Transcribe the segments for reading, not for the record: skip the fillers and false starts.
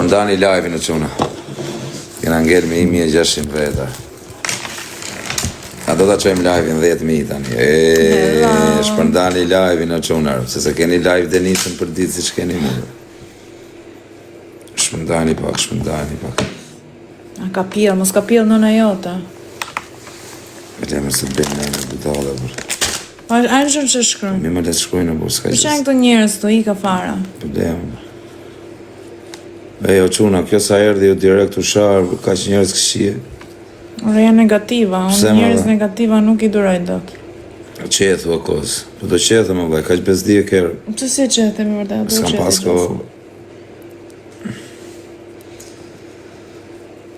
Shpërndani live-in o çuna. Kena ngel me 1600 veta. A do ta çojmë live-in 10000 tani. E, shpërndani live-in o çuna, se s'e keni live Denisën për ditë siç keni mu. Shpërndani pak, shpërndani pak. A ka pjell, mos ka pjell nëna jote. Le më se të bëjmë në budalla për. Po a në që shkruan? Mi më le të shkruajnë apo s'ka gjë. Ç'janë këto njerëz këtu ika fara. Po le. E o çuna, kjo sa erdhi jo direkt u sha, kaq njerëz këqij. Ore janë negativa, unë njerëz negativa nuk i duroj dot. A që e thua koz? Po do qethem më vllai, kaq bezdi e kërë. Pse si qethem më vërtet, do qethem. S'kam pas kohë.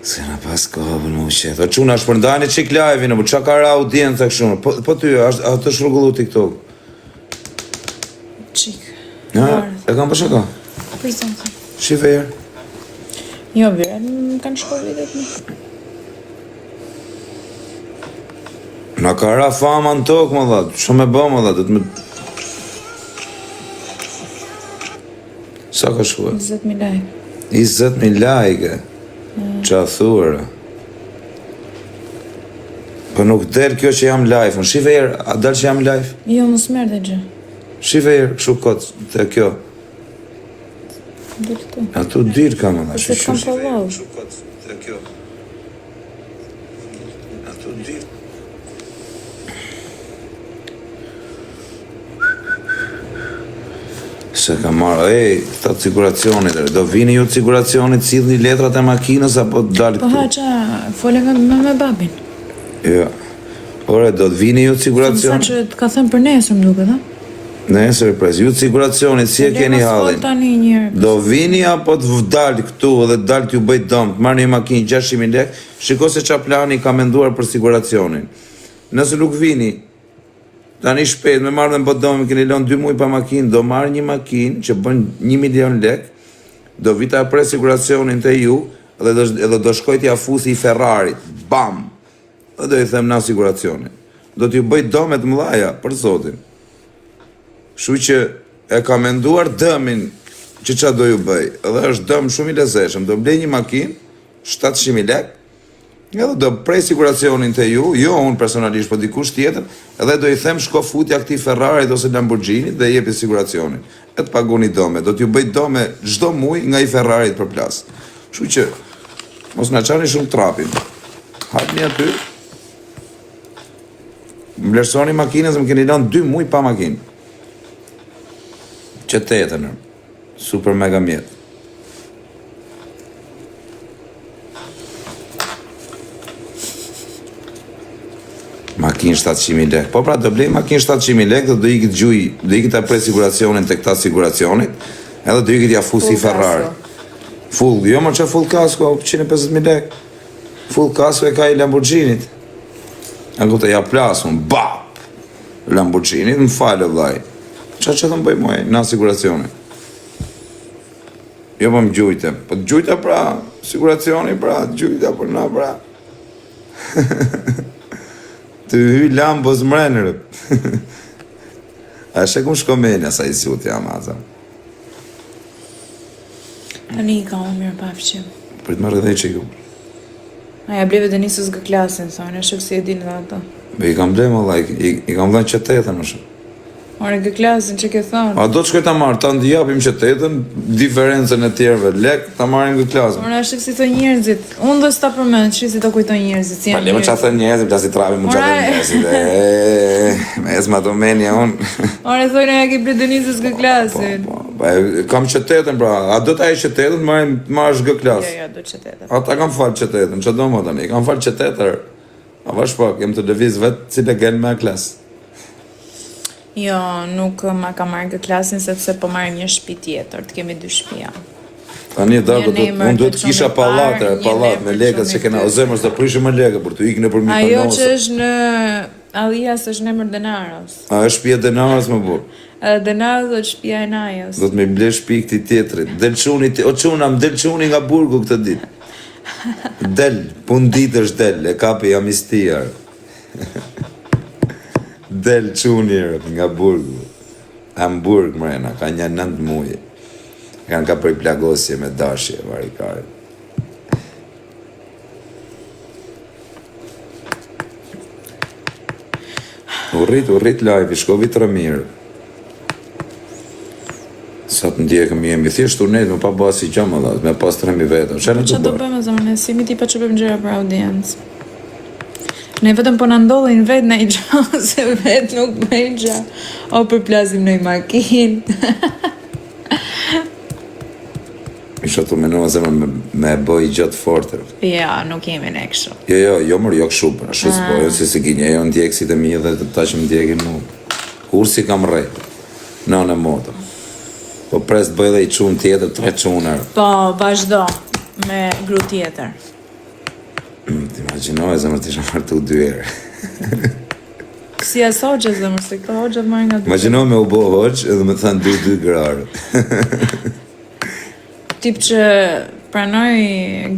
S'kena pas kohë për me u qeth. O çuna shpërndani çik live-in, po çka ka ra audienca kështu. Po po ty, a a të është rregullu TikTok? Çik. Na, e kam për shaka. Për zotin. Shife herë. Jo, vire, më kanë shkuar vitet më. Na ka ra fama në tokë, më dha, shumë e bë, më dha, do të më... Sa ka shkuar? 20.000 like. 20.000 like. Mm. Ça thua? Po nuk del kjo që jam live, unë shife herë, a del që jam live? Jo, mos merr dhe gjë. Shife herë, kështu kot, te kjo. Del këtu. Aty dil kam më dha, Se kam follow. Kështu kot, te kjo. Aty dil. Se ka marrë, ej, këta të siguracionit, do vini ju të siguracionit, sillni letrat e makinës, apo dalë Po këtu? ha, ça, fole me, me, me babin. Jo. Ore, do të vini ju të Sa siguracionit? që të ka thënë për nesër, më duket, ha? Nesër e pres. Ju të siguracionit, si e Le keni mos fol hallin? tani një herë. Do vini apo të dal këtu dhe dal t'ju bëj dëm, të marr një makinë 600.000 lekë, shiko se ça plani ka menduar për siguracionin. Nëse nuk vini, tani shpejt me marrë dhe më bë dëm, më keni lënë 2 muaj pa makinë, do marr një makinë që bën 1 milion lekë, do vi ta pres siguracionin te ju dhe do edhe do shkoj t'ja fusi Ferrarit. Bam! Dhe do i them na siguracioni. Do t'ju bëj dëme të mëdhaja, për zotin. Kështu që e ka menduar dëmin që ça do ju bëj. Dhe është dëm shumë i lezetshëm. Do blej një makinë, 700.000 lekë, edhe do prej siguracionin te ju, jo unë personalisht, po dikush tjetër, edhe do i them shko futja këtij Ferrarit ose Lamborghinit dhe jepi siguracionin. E të paguni dëme, do t'ju bëj dëme çdo muaj nga i Ferrarit përplas. Kështu që mos na çani shumë trapin. Hapni aty. Më vlerësoni makinën se më keni lënë 2 muaj pa makinë. Që tetën. Super mega mjet. Makinë 700.000 lekë. Po pra do blej makinë 700.000 lekë dhe do iki të gjuj, do iki ta pres siguracionin tek ta siguracionit, edhe do iki t'ja fusi Ferrari. Full, jo më ça full kasko, 150.000 lekë. Full kasko e ka i Lamborghinit. A ku të ja plas unë, bap! Lamborghinit, më falë vllai. Ça që të më bëj muaj, na siguracioni. Jo po më gjujte, po të gjujta pra, siguracioni pra, të gjujta po na pra. Të hy Lambos mrenërët. A sheh ku shko menja sa i zgjut jam atë. Tani i ka unë mirë pafshim. Prit më rrëdhej që ju. A ja bleve Denisës G klasin, thonë, e shef si e dinë dhe ato. Be i kam ble më vlla, i, i kam dhënë që tetën më shumë. Ore G klasin që ke thënë. A do të shkoj ta marr, ta japim që tetën, diferencën e tjerëve, lek, ta marrim G klasën. Ore shef si thonë njerëzit. Unë do s'ta përmend, shih si do kujtojnë njerëzit, si Pa janë. le më ça thënë njerëzit, plasi trapi më ça thënë njerëzit. E, me esma do menja unë. Ore thonë ja ke ble Denisës G klasin. Po, po, e, kam që tetën pra, a do ta që tetën, të marrim të marrësh G klas. Jo, jo, do që tetën. A ta kam falë që tetën, që do më tani, kam falë që tetër. A vash pak, jem të lëviz vetë, si legen me A klas. Jo, nuk ma ka marrë G klasin sepse po marrim një shtëpi tjetër, të kemi dy shtëpia. Tani da, Një do të, në unë duhet emër të kisha të pallat, çunit e, parë, pallat një me në lekët që emër kena, të o zemër, s'do prishim më lekë, për të ikë nëpër Ajo Mykonos. që është në Allias është në emër Denaros. A është shtëpia e Denaros më burr. Edhe Denaros është shtëpia e Najos. Do të më blesh shtëpi këtij tjetrit. Del çuni, o çuna, më del çuni nga burgu këtë ditë. Del, pun ditësh del, e kapi amistia. Del çuni nga burgu. Hamburg mrena, ka një nëntë muaj. Kanë ka për plagosje me dashje, varikarit. U rrit, u rrit live, shkovi të mirë. Sa të ndjekëm jemi, thjesht u nejt me pa ba si gjë më dha, me pas 3000 veta. Çfarë të bëjmë? bëjmë zemër, ne si jemi tipa që bëjmë gjëra për audiencë. Ne vetëm po na ndodhin vetë në i gjë, se vetë nuk bëjmë gjë. O përplasim në i makinë. Isha tu menua zemër me, me bëj gjë të fortë. Jo, nuk jemi ne kështu. Jo, jo, jo mor, jo kështu, për ashtu s'po, jo se si gënjej unë ndjekësit e mi dhe ata që më ndjekin mu. Kur si kam rrejt, nënë e motër. Po pres të bëj edhe i çun tjetër, tre çunar. Po, vazhdo me gru tjetër. Të imagjinoj zemër të isha martu dy herë. Si as hoxhë zemër, se këto hoxhët marrin nga dy. Imagjino me u bo hoxhë edhe me thënë dy dy grarë. Tip që pranoj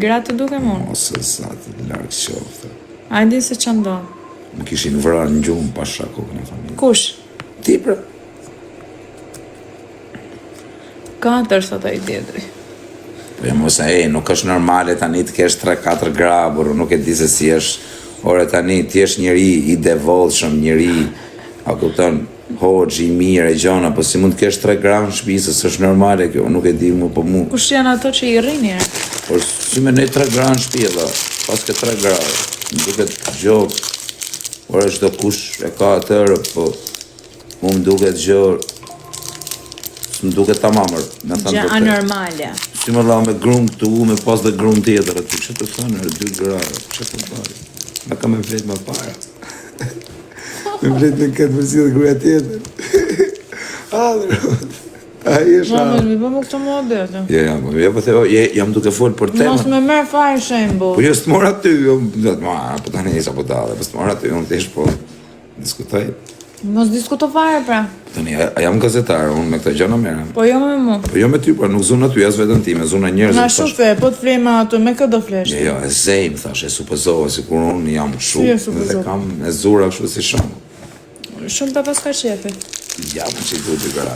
gratë të dukem unë. Mos e sa të larg qoftë. A e di se ça ndodh? Më kishin vrarë në gjumë pa shaka në familje. Kush? Ti pra. Katër sot ai tjetri. Po jo mos e, nuk është normale tani të kesh 3-4 gra, por nuk e di se si është. Ore tani ti je njeri i devotshëm, njeri, a kupton, hoxhë i mirë e gjona, po si mund të kesh 3 gra në shtëpi, se s'është normale kjo, nuk e di mu, po mu. Kush janë ato që i rrini? Por si me nej 3 gra në shtëpi, valla, pas ke 3 gra, më duket gjë. Ore çdo kush e ka atë, po Mu më duket gjë S'më duket tamam, me thënë Gjë anormale. Si më dha me grun këtu, me pas dhe grun tjetër aty. Ç'të të thënë, er, dy gra, ç'të të bëj? Ma ka me flet më para. me flet me këtë përsi dhe gruja tjetër. Ai është. Mos më bë më këto muhabete. Jo, jo, po jo, po the, je, jam duke fol për temën. Mos më merr fare shembull. Po jo, s'të mora ty, jo, do të ma, po tani isa po dalë, po s'të mora ty, unë thjesht po diskutoj. Mos diskuto fare pra. Tani, a, a jam gazetar, unë me këto gjëra merrem. Po jo me mua. Po jo me ty, po nuk zuna ty as veten time, zuna njerëzit. Na shumë fe, po të flej me atë, me kë do flesh? Jo, jo, e zejm, thash, e supozova sikur unë jam kështu si dhe kam e zura kështu si shembull. Shumë ta paska qefi. Ja, po që i du dy gra.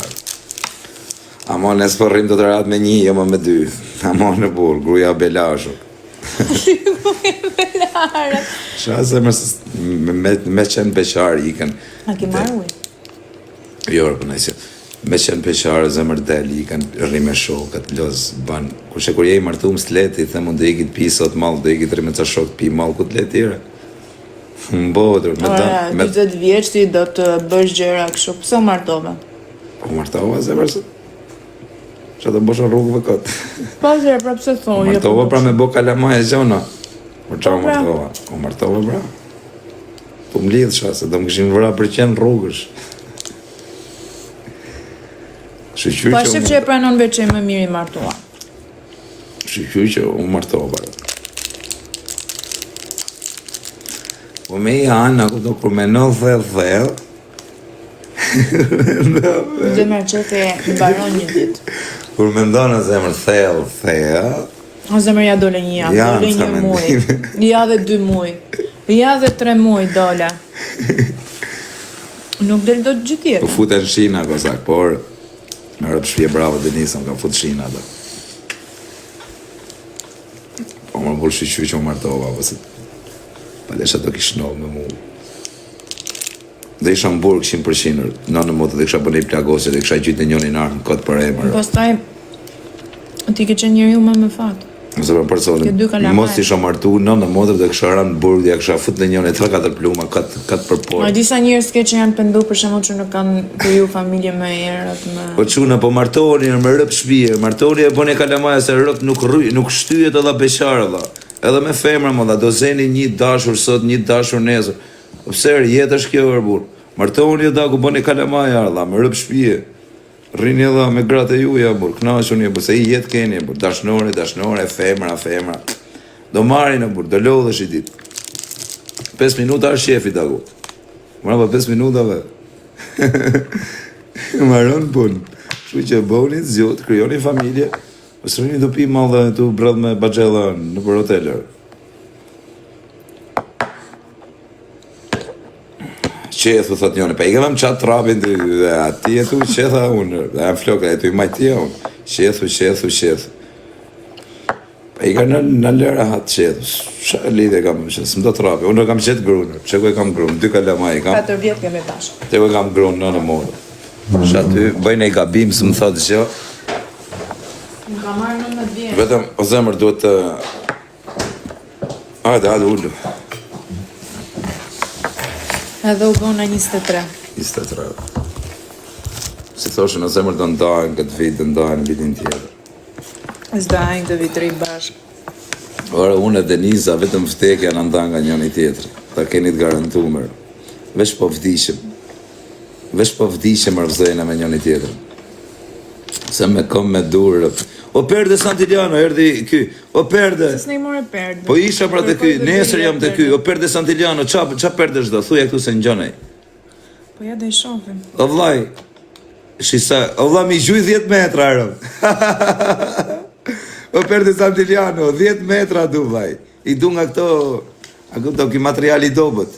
Amo ne s'po rrim dot rahat me një, jo më me dy. Amo në burr, gruja belashu. Belarë. Qa se me, me, me qenë beqar ikën. A ke marrë ujë? Jo, po nëse me qenë beqar zemër del ikën rri me shokët, loz ban. Kurse kur je i martum s'le ti them unë do iki të pi sot mall, do iki të rri me ca shok të pi mall ku të le tjera. Mbotur, me dën, me 40 vjeç ti do të bësh gjëra kështu. Pse u martove? Po martova zemër se Që të bësh rrugëve kot. Po zë, pra pse thonë? U martova pra me bo kalamaj e gjona. Po ça u pra. martova? U martova pra. Po më lidhsha, se do më kishin vra për qen rrugësh. Shyqyr po, që... Po që e pranon veç që më mirë i martuar. Shyqyr që u martova. Po me i anë, a kupton, kur menon thellë thellë, Zemër qefi mbaron një ditë. Kur mendon në zemër thellë, thellë. O zemër ja dole një javë, ja, dole një muaj. Ja dhe dy muaj. Ja dhe tre muaj dole. Nuk del dot gjithë jetën. Po futen shina kozak, por me rob shpie bravo Denisa, më ka fut shina atë. Po më burë shyqyr që u martova, po se pa lesha do kish ndodhë me mu. Dhe isha në burg 100%, nënë më të dhe kisha bërë një plagosje dhe kisha gjitë në njërin armë kot për emër. Pastaj ti ke qenë njeriu më me fat. Mos e për zotin. Mos isha martu, nënë motër dhe kisha rënë në burg dhe kisha fut në njërin 3-4 pluma kat kat për por. Ma disa njerëz ke që janë pendu për shembull që nuk kanë kriju familje më herët më. Po çuna po martoni me rëp shtëpi, martoni e bëni kalamaja se rëp nuk rry, nuk shtyhet edhe beqar valla. Edhe me femra më do zeni një dashur sot, një dashur nesër. Po pse er jetë është kjo or burr. Martohuni o daku bëni kalamaj valla, me rob shpie. Rrini edhe me gratë e juaja burr, kënaquni burr, se i jetë keni burr, dashnore, dashnore, femra, femra. Do marrin o burr, do lodhesh i ditë. 5 minuta është qefi daku. Mbrapa 5 minutave. Maron punë. Kështu që bëhuni të zgjut, krijoni familje, mos rrini tu pi mall dhe tu bredh me baxhella nëpër hoteler. Qethu, thot njoni, pa i kemëm qatë trapin të dhe ati e tu qetha unë, dhe jam flokë, e tu i majtia unë. Qethu, qethu, qethu. Pa i ka në, në lëra hatë qethu, qa lidhje kam, që s'më do trapi, unë e kam gjetë grunë, që ku e kam grunë, dy kalamaj i kam. 4 vjet kemi bashkë. Te ku e kam grunë, nënë morë. Që aty, bëj një gabim, s'më thot gjë. Më ka marrë 19 vjet. Vetëm, o zemër, duhet të... Hajde, hajde, ulu. Edhe u bëna 23. 23. Si thoshin, o zemër do ndahen këtë vit, do ndahen vitin tjetër. S'do këtë vit ri bashkë. Ore, unë e Deniza, vetëm vdekja na ndan nga njëri tjetri. Ta keni të garantuar. Veç po vdiqëm. Veç po vdiqëm rrëzojna me njëri tjetrin. Se me kom me durë. O perde Santiliano, erdhi ky. O perde. Se s'ne i more perde. Po isha pra te ky, nesër jam te ky. O perde Santiliano, ça ça perde çdo? Thuja këtu se ngjonaj. Po ja do i shohim. O vllai. Shisa, o vlla mi gjuj 10 metra rëm. o perde Santiliano, 10 metra du vllai. I du nga këto, a kupton ky material i dobët.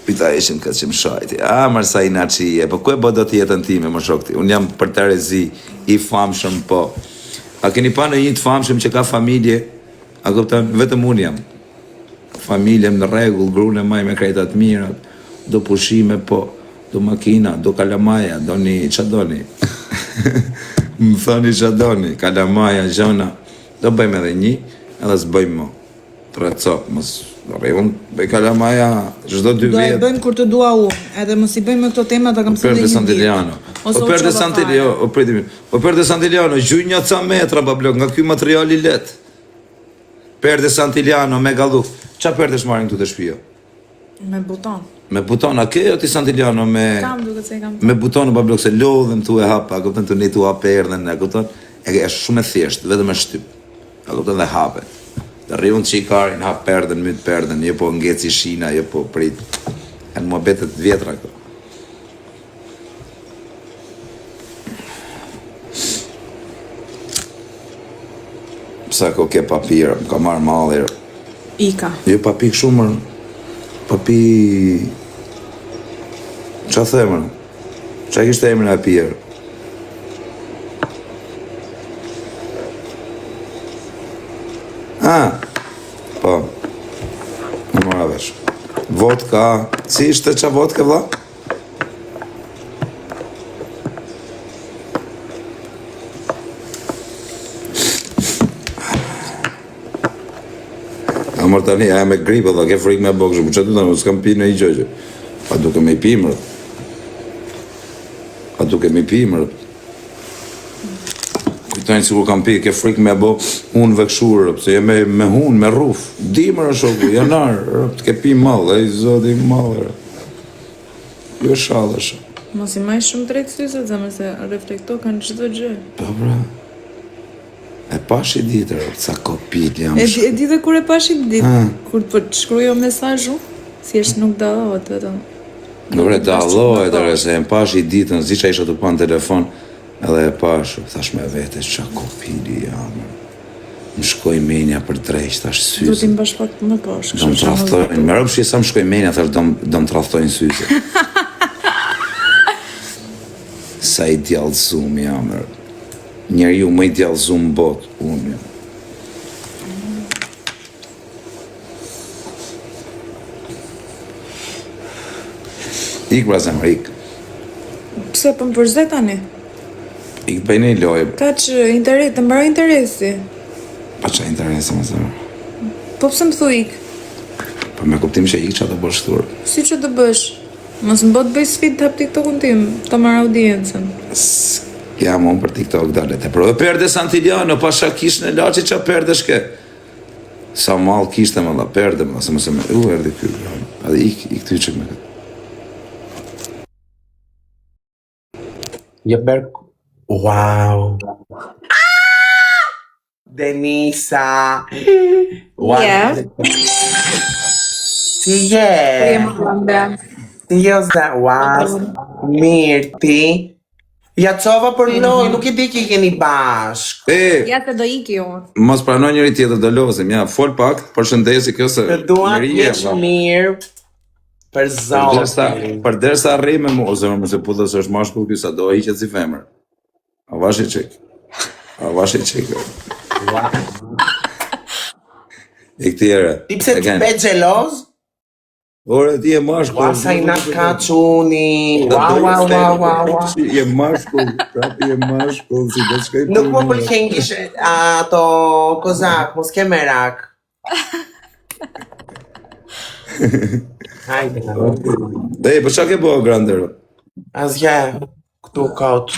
Pita ishim këtë që më shajti. A, mërë sa i naçije, po ku e bë do të jetën time, më shokti? Unë jam për terezi, i famshëm, po. A keni pa në një të famshëm që ka familje? A kupton, vetëm unë jam. Familjen në rregull, grunë e maj me krejta të mirat, do pushime, po, do makina, do kalamaja, do një, ça doni? më thoni ça doni, kalamaja, gjona, do bëjmë edhe një, edhe s'bëjmë më. Tre copë, mos rri unë, bëj kalamaja çdo dy Do e vjet. bëjmë kur të dua unë, edhe mos i bëjmë me këto tema ta kam O perde sjellë një ditë. Santiliano. Ose O u perde çova fare. Santiliano, o prit O perde Santiliano, gjuj një ca metra pa blok nga ky material i lehtë. Perde Santiliano me galluf. Ça perdesh marrin këtu te shtëpia? Me buton. Me buton, a ke jo ti Santiliano me Kam duket se e kam. me buton pa blok se lodhem tu e hap, a kupton tu ne tu hap perden, a kupton? E është shumë e thjeshtë, vetëm e shtyp. A kupton dhe hapet. Të rri unë çikarin, hap perden, myt perden, jo po ngeci shina, jo po prit. Janë muhabete të vjetra këto. Psa ko ke papir, më ka marrë malli. Ika. Jo papi kështu mër. Papi... Ça the mër? Ça kishte emrin e pirë? Ah, po. Në mora vesh. Vodka, si ishte ça vodka, vlla? A mërë tani, a me grip, dhe ke frikë me bo kështu, po që të të s'kam pi në i gjë që. Pa duke me i pi, mërë. Pa duke me i pi, mërë. Kujtojnë sikur kam pi, ke frikë me bo hunëve kështu, rë, pse je me, me hun, me rruf. Dimër është shoku, janar, rë, të ke pi mall, ej zoti mall, rë. Jo shallësh. Mos i maj shumë drejt syzet, zemër se reflektokan çdo gjë. Po bra. E pash i ditë, rë, ca kopil jam. E di, e di dhe kur e pash i ditë, Ha. kur po të shkruaj mesazhu, thjesht nuk dallohet vetëm. Në vre dallohet, ore, se e pash i ditën, s'di ça isha tu pa në telefon, edhe e pash, thash me vete, ça kopili jam. rë. Më shkoi menja për dreq, thash Do t'i syzet. mbash pak më poshtë, Do më kështu që mos tradhtojnë, me rëpshi sa më shkoi menja, thash do, m- do më tradhtojnë syzet. Sa i djallëzum jam, rë. Njeriu më i djallëzum në botë, unë jam. Ik pra zemër, ik. Pse po më përzë tani? Ik të bëj një lojë. Kaq interes, të mbaroj interesi. Pa ça interesi më zemër. Po pse më thu ik? Po me kuptim që ik ça do bësh thur. Si që të bësh? Mos më bë të bëj sfidë të hap TikTokun tim, të marr audiencën. Jam unë për TikTok dale te provë. Perde Santiliano, pasha kishën e Laçit ça perde shke. Sa mall kishte më dha perde më dha, se mos e me... U, erdhi ky. Edhe ik, ik ty çik me këtë. Jo ber... Wow. Denisa. Wow. Yeah. Si je? Po jem ënde. Si je o ze? Wow. Mirë ti. Ja cova për lojë, nuk e di që jeni bashk. E, Ja se do iki unë. mos prano njëri tjetër do lozim. Ja, fol pak, përshëndesi kjo se Të dua njeri je, të vlla. mirë për Përderisa, zotin. përderisa rri me mua, ose më se puthës është mashkull ky sa do hiqet si femër. A vash i çik. A vash i çik. Ua. I këtjere. Ti pse të pe xheloz? Ore, ti je mashkull. Ua sa inat ka çuni. Ua ua ua ua ua. Je mashkull, prapë je mashkull, si do të shkoj. Nuk më pëlqen kishe ato kozak, mos ke merak. Hajde. Dhe, po çka ke bë Grander? Asgjë. Këtu kot.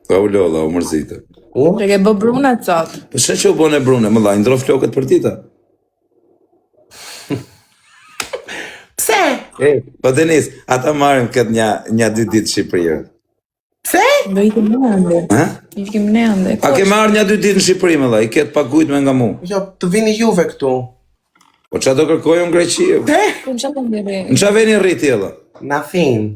Pa u lodha, u mërzita. Unë? Që ke bë bruna sot. Po çka që u bën e brune, më dha, i ndro flokët për dita. Pse? E, po Denis, ata marrim këtë një një dy ditë në Shqipëri. Pse? Do ikim ne ande. Ha? Ikim ne ande. A ke marrë një dy ditë në Shqipëri më dha, i ke të pagujt me nga mu. Jo, të vini juve këtu. Po çka do kërkoj unë në Greqi? Te? Po në çfarë ndërri? Në çfarë veni rri ti edhe? Na thin.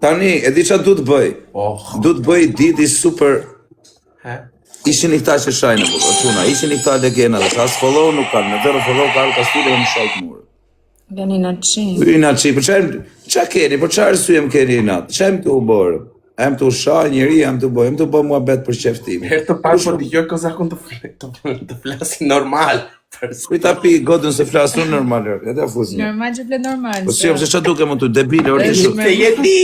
Tani, e di çfarë du të bëj? Oh. Du të bëj diti super He? Ishin i këta që shajnë, po, çuna, ishin i këta legena, dhe as follow nuk kanë, me zero follow ka ardhur kastile dhe më shajt murë. Jani në qin. Hy na çi, për çfarë çka keni, për çfarë arsye më keni inat? Ç'a jam tu u bërë? A jam tu sha njeri, jam tu bë, jam tu bë muhabet për qef tim. Herë të parë po dëgjoj kozakun të fl- të, të flasi normal. Për Kujt ta pi gotën se flas unë normal, e ta fus një. Normal që flet normal. Po si, pse ç'a duke më tu debile, orë ti shu. Se je ti,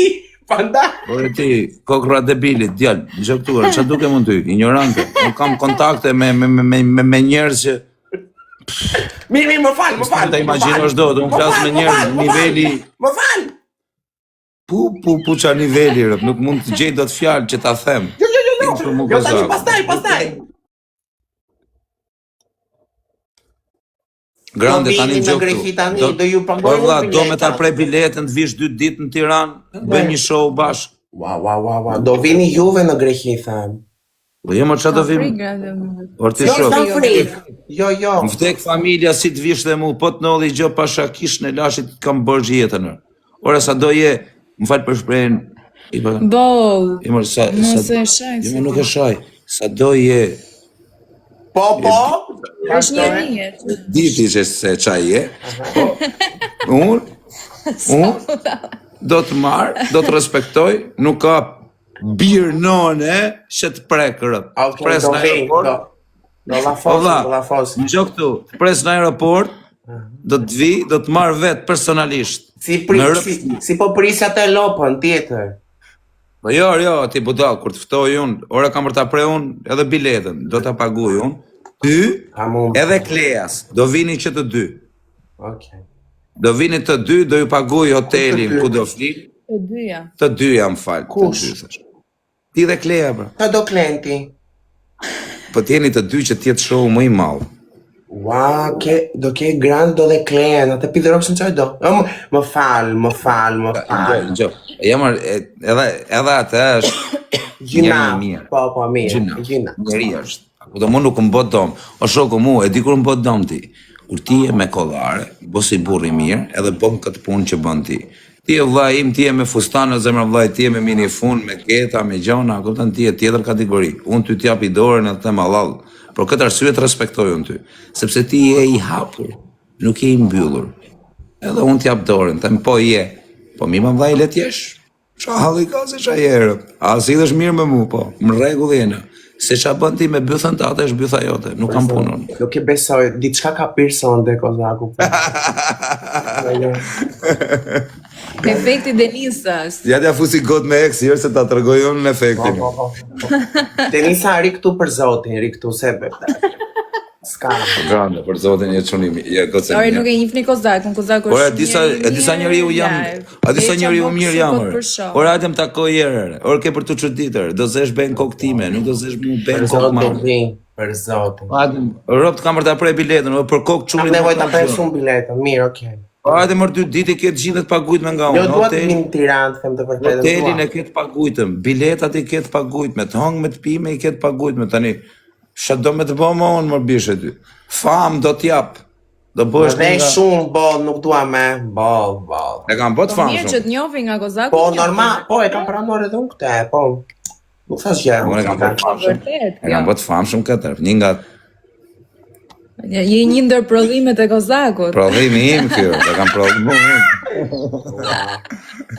prandaj. Ore ti, kokra debilit, djalë, gjë këtu, ore, ç'a duke mund ty, ignorante. Unë kam kontakte me me me me me, me njerëz që Mirë, mirë, më fal, më fal. ta më fal. imagjinosh dot, unë Më flas fal, me më njerëz fal, më fal, niveli Më fal. pu pu pu ça niveli rëp, nuk mund të gjej dot fjalë që ta them. Jo, jo, jo, jo. Ti më Jo, tani kozak. pastaj, pastaj. Grande Do tani vini në gjë Greqi këtu. tani, do ju pagoj Po vlla, unë do me ta biletat. prej biletën të vish dy ditë në Tiranë, bëjmë një show bashkë. Ua, ua, ua, ua. Do vini juve në Greqi, tham. Po jo, më ç'a do vim? Frikë, Grande. Or ti Jo, shoh. s'kam frikë. Jo, jo. Më vdek familja si të vish dhe mu, po të ndodhi gjë pasha kishën e lashit të kam borxh jetën. ore. Ora sa do je, më fal për shprehjen, i po, Boll. i mor sa Mos sa e shaj. Jo, më nuk e shaj. Sa do je, Po, po. Është njeri. e. di ti që se qa je, po, unë, unë, do të marr, do të respektoj, nuk ka bir none që të prek rëp. Ok, Pres do në vi, aeroport, do. Do Po llafosim, vlla, do llafosim. në gjë këtu, të pres në aeroport, do të vi, do të marr vetë personalisht. Si pri, Në rëp- si, si po prisja të lopën tjetër. Po jo, jo, ti budall, kur të ftoj unë, ora kam për ta pre unë edhe biletën, do ta paguaj unë. Ty Kam unë. edhe Kleas, do vini që të dy. Okej. Do vini të dy, do ju paguaj hotelin ku do flini. Të dyja. Të dy jam fal, të Kush? dy thash. Ti dhe Klea bra. Ta do Klenti. Po të jeni të dy që të jetë show më i madh. Ua, ke, do ke Grand, do dhe Klen, atë pi dhe Robson çfarë do? Ë, Më, më fal, më fal, më fal. Gjë, gjë. Jam edhe edhe atë është Gjina. njeri i mirë. Po, po, mirë. Gjina. Gjina. Njeri është. Po do mu nuk më bë dom. O shoku mu, e di kur më bë dom ti. Kur ti je me kollare, bë si burr i mirë, edhe bën këtë punë që bën ti. Ti je vllai im, ti je me fustan o zemra vllai, ti je me minifun, me keta, me gjona, kupton ti je tjetër kategori. Unë ty t'jap i dorën edhe të them halal. Për këtë arsye të respektoj unë ty, sepse ti je i hapur, nuk je i mbyllur. Edhe unë t'jap dorën, them po je. Po mi më vllai le t'jesh. Qa halli ka se qa jerë? A si është mirë me mu, po. Më rregull jena. Se qa bën ti me bythën tate është bytha jote, nuk kam punë unë. Nuk e besoj, diçka ka pirë sonte Kozaku. Jo, jo. Efekti Denisës. Ja t'ja fusi got me ex, jo se ta tregoj unë Po, efektin. po, po. Denisa ri këtu për zotin, ri këtu se be. S'ka. Grande, për zotin je çuni, je gocë. Ore nuk e njihni Kozakun, Kozaku është Ore, disa e disa njeriu jam, a disa Eqa njeriu bok mirë si jam. kot ore. për show. Ore, hajde më takoj herë. ore. Ore ke për të çuditur, do zesh ben kokë time, nuk do zesh mu Për ben kokë zotin, ma. vi, për zotin. Hajde, rob të kam për ta prej biletën, o, për kokë Kam çunit. nevojë ta pres unë biletën. Mirë, okay. Po hajde mër dy ditë i ke të gjithë të pagujtme nga Jo unë. dua të Hotel, vi në Tiranë, të them të vërtetën. hotelin dua. e ke të pagujtëm, biletat i ke të pagujtme, të hëngë me të pime i ke të pagujtme tani. Ç'a do me të bë më unë më bishe ty? Fam do t'jap. Do Më bëhesh dhe një nga... shumë, boll, nuk dua me, boll, boll. E kam bërë të Po mirë që famshëm. të njohin nga Kozaku. Po, të njohin. normal, po, e kam pranuar edhe unë këtë, po. Nuk thash gjë. Unë e kam bërë të Po famshëm. vërtet, E kam jo. bërë të famshëm këtë. Një nga Je një ndër prodhimet e Kozakut. prodhimi im ky, e kam prodhuar unë.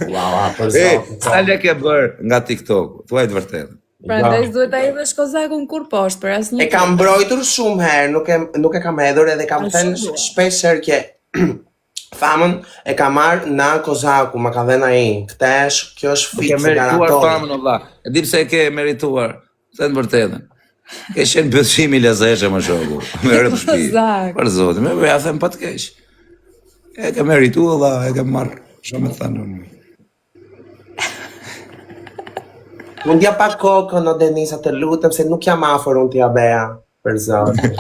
Ua, ua, për E, zotin. sa lek e bër nga TikTok? Thuaj të vërtetën. Prandaj s'duhet ta hedhësh Kozakun kur poshtë për asnjë. E kam mbrojtur shumë herë, nuk e nuk e kam hedhur edhe kam Ashtu thënë dua. shpesh herë që famën e kam marr nga Kozaku, ma ka dhënë ai. Këtë është, kjo është Ke fiks merituar garantoj. famën o vlla. E di pse e ke merituar. Them të vërtetën. Ke qenë bythshim i lezetshëm më shoku. Me rëp shtëpi. Kozak. Për zotin, me ja them pa të keq. E ke merituar vlla, e ke marr. Shumë të thënë unë. Mund t'ja pa kokën o Denisa, të lutem se nuk jam afër unë t'ja beja. Për zotin.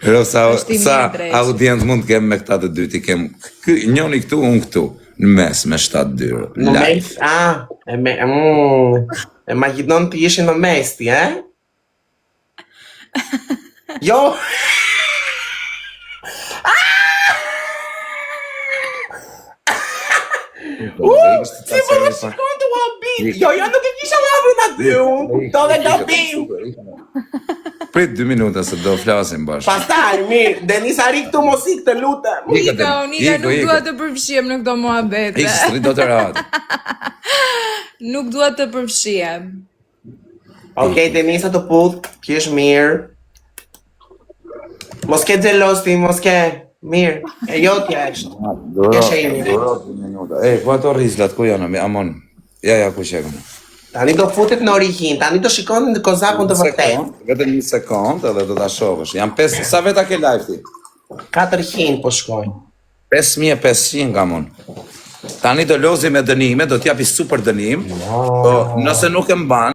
Ro sa Është i sa mirë dreqi. audiencë mund të kem me këta të dy, ti kem ky njëri këtu, unë këtu, në mes me 7 dyrë. Në Live. mes, ah, e me, mm, e imagjinon të ishin në mes ti, e? Jo. Uh, Si po më shikon të habit? Jo, jo, nuk e kisha lavrin aty, unë kuptove gabim. Prit 2 minuta se do flasim bashkë. Pastaj, mirë, Denisa ri këtu mos ik, të lutem. Ika, Ika, unë ika, iku, nuk iku. dua të përfshihem në këto muhabete. Ik, s'ri do të rahat. Nuk dua të përfshihem. Okej, Denisa të puth, ti je mirë. Mos ke xhelos ti, mos ke. Mirë, e jotja është. Duro, Ke shejmi. duro dy minuta. Ej, po ato rizlat ku janë? Amon. Ja, ja, ku shekon. Tani do futet në origjinë, tani do shikon në kozakun të vërtetë. Sekond, vetëm një sekond edhe do ta shohësh. Janë 5 sa veta ke live ti? 400 po shkojnë. 5500 kam unë. Tani do lozi me dënime, do t'japi super dënim. Po, nëse nuk e mban,